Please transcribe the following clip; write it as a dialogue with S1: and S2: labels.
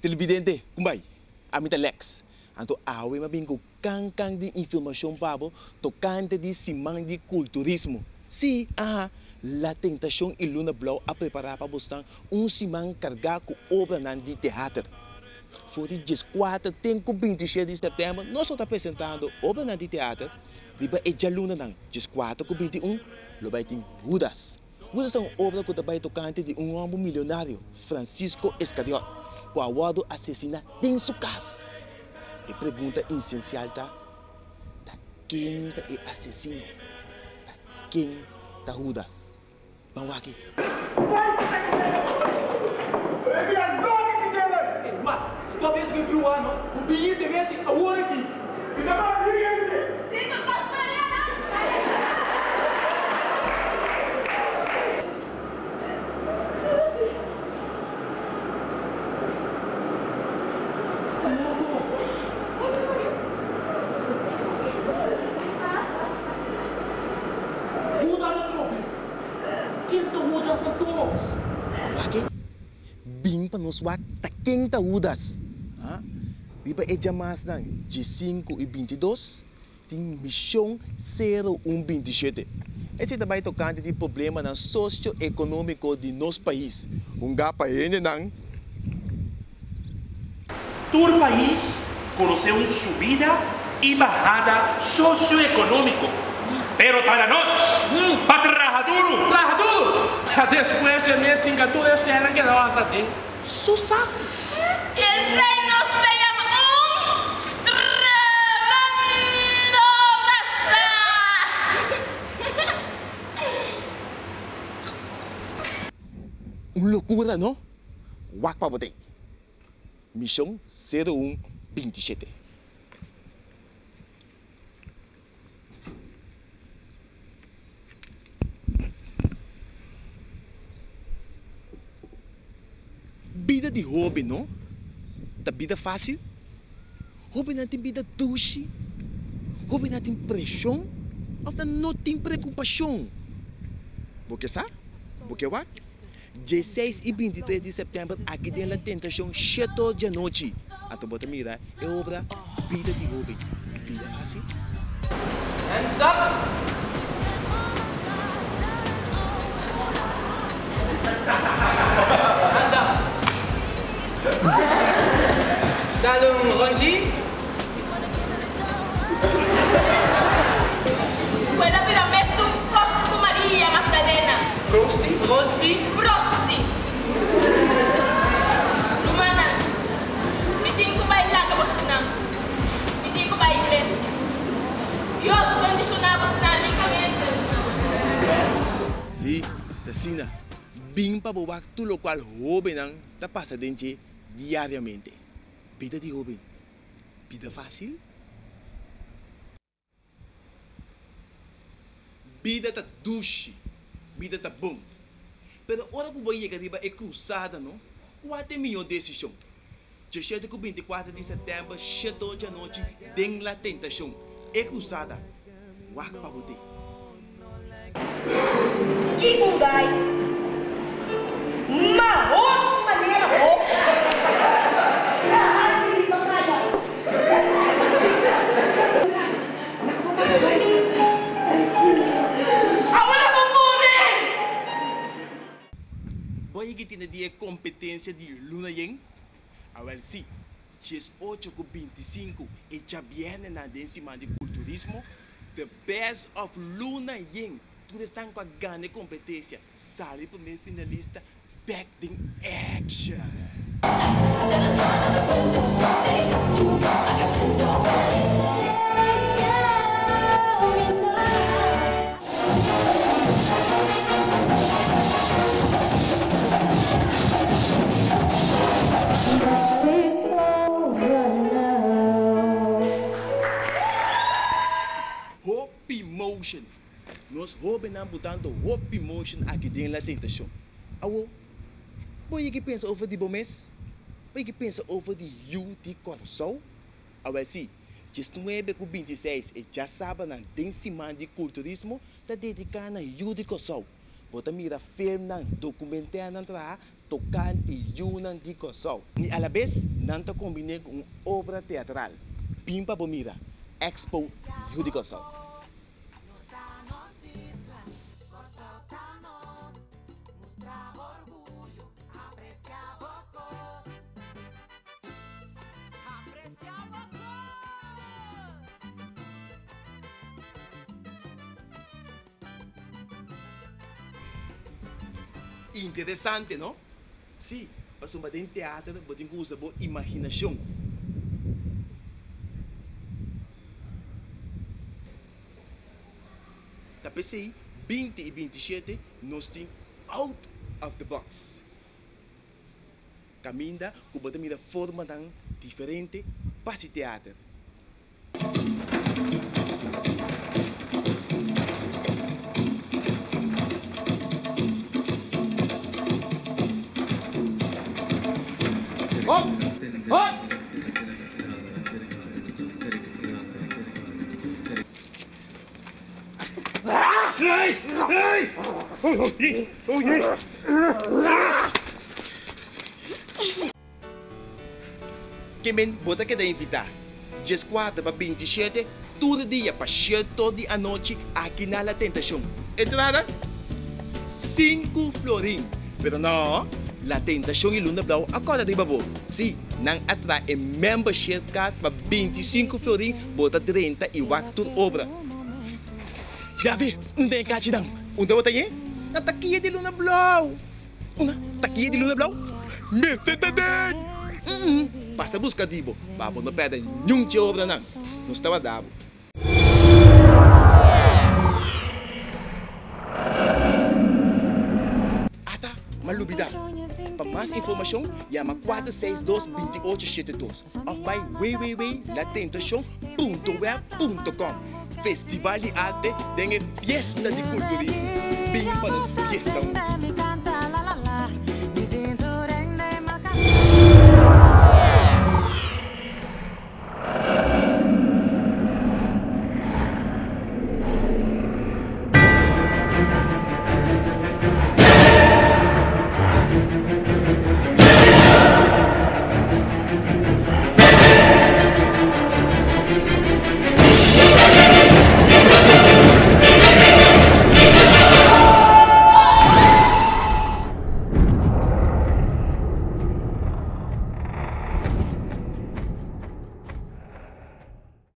S1: Televidente, kon bai? Ami ta Lex. Anto awe mi a bin ku kan kan di informashon pa bo tokante di Siman di Kulturismo. Sí, aha, La Tentashon i Luna Blou a prepará pa bosnan un siman kargá ku obranan di teater. For di dieskuater ten ku bintishete di sèptèmber nos lo ta presentando obranan di teater riba e djalunanan dieskuater ku bintiun lo bai tin Hudas. Hudas ta un obra ku ta bai tokante di un hòmber milionario, Francisco Iscariot, ku a wòrdu asesiná den su kas. E pregunta insensial ta, Ta ken ta e asesino? Ta ken ta Hudas? Ban wak e. Awaki, bin pa nos wak ta ken ta Hudas. Ha? Riba e djamasnan diesinku i bintidos tin Mishon sero un bintishete. Esei ta bai tokante di problemanan sosio-ekonómiko di nos pais. Hungá pa hendenan.
S2: Tur pais konosé un subida i bahada sosioekonómiko, pero ta na nos pa traha duru.
S3: Traha duru! Pa despues e mes hinka tur e sènan keda òrta den su saku.
S4: Esei nos ta yama un tremendo brasa!
S1: Un lokura, no? Wak pa bo den. Mishon sero un bintishete. Bida di hoben no ta bida fásil. Hobennan tin bida dushi, hobennan tin preshon òf nan no tin preokupashon. Bo ke sa? Bo ke wak? Dieseis i bintitres di sèptèmber aki den La Tentashon sheto djanochi. Anto bo ta mira e obra Bida di Hoben, Bida Fásil.
S5: Hands up! Hands down! Dal un rondji.
S4: Cu el a bira mesun cos cu Maria Magdalena.
S5: Prosti, prosti.
S4: Prosti. Rumannan, mi tin cu bai laga bosnan. Mi tin cu bai iglesia. Dios bendiciona bosnan ricamente, rumannan.
S1: Sí, ta asina. Bin pa bo wak tur locual hobennan ta pasa den dje diariamente. Bida di hoben. Bida fácil? Bida ta dushi, bida ta bon. Pero ora ku bo yega riba e krusada no, kua ta e mihó desishon? Djeshete ku bintikuater di sèptèmber, shet'or djanochi, den La Tentashon, E Krusada, wak pa bo te.
S6: Ki un gai mahos manera bo ta hasi riba kaya.
S4: Awor bo muri!
S1: Bo yegi tene di e kompetensia di luna yen? Awel si, 18 ku 25 e djabièrnènan den siman di kulturismo, The Best of Luna Yen, tur esnan ku a gana e kompetensia, sali promé finalista bèk den action! Hopi motion. Nos hobennan butando hopi motion aki den La Tentacion. Awo, bo yegi pensa over di bo mes? Bo yegi pensa over di yu di Kòrsou? Awel si, diesnuebe ku bintiseis e djasabanan den Siman di Kulturismo ta dediká na yu di Kòrsou. Bo ta mira filmnan, documentairnan traha tocante yunan di Kòrsou. Ni alabes nan ta kombiné ku un obra teatral. Bin pa bo mira Expo Yu di Kòrsou. Interesante, no? Sí, pasobra den teater bo tin ku usa bo imaginashon. Ta p'esei 20 i 27 nos tin Out of the Box, kaminda ku bo ta mira formanan diferente pa hasi teater.
S5: Hop! Hop!
S1: Ke men bo ta keda invitá 14 pa 27 tur dia pa sheto di anochi aki na La Tentashon. Entrada? Sinku florin. Pero no, La Tentashon i Luna Blou a kòrda riba bo. Sí, nan a traha e membership card pa 25 florin bo ta drenta i wak tur obra. Yabi, unda e kachinan? Unda bo ta ye? Na takia di Luna Blou. Una takia di luna blou mester ta den! Mm-mm, basta buska di bo pa bo no pèrdè niun dje obranan. Nos ta warda bo. Ata, m'a lubidá. Pa mas informashon, yama 462 28 72 òf bai www.latentashon.web.com. Festival di Arte den e Fiesta di Kulturismo. Bin pa nos fiesta huntu!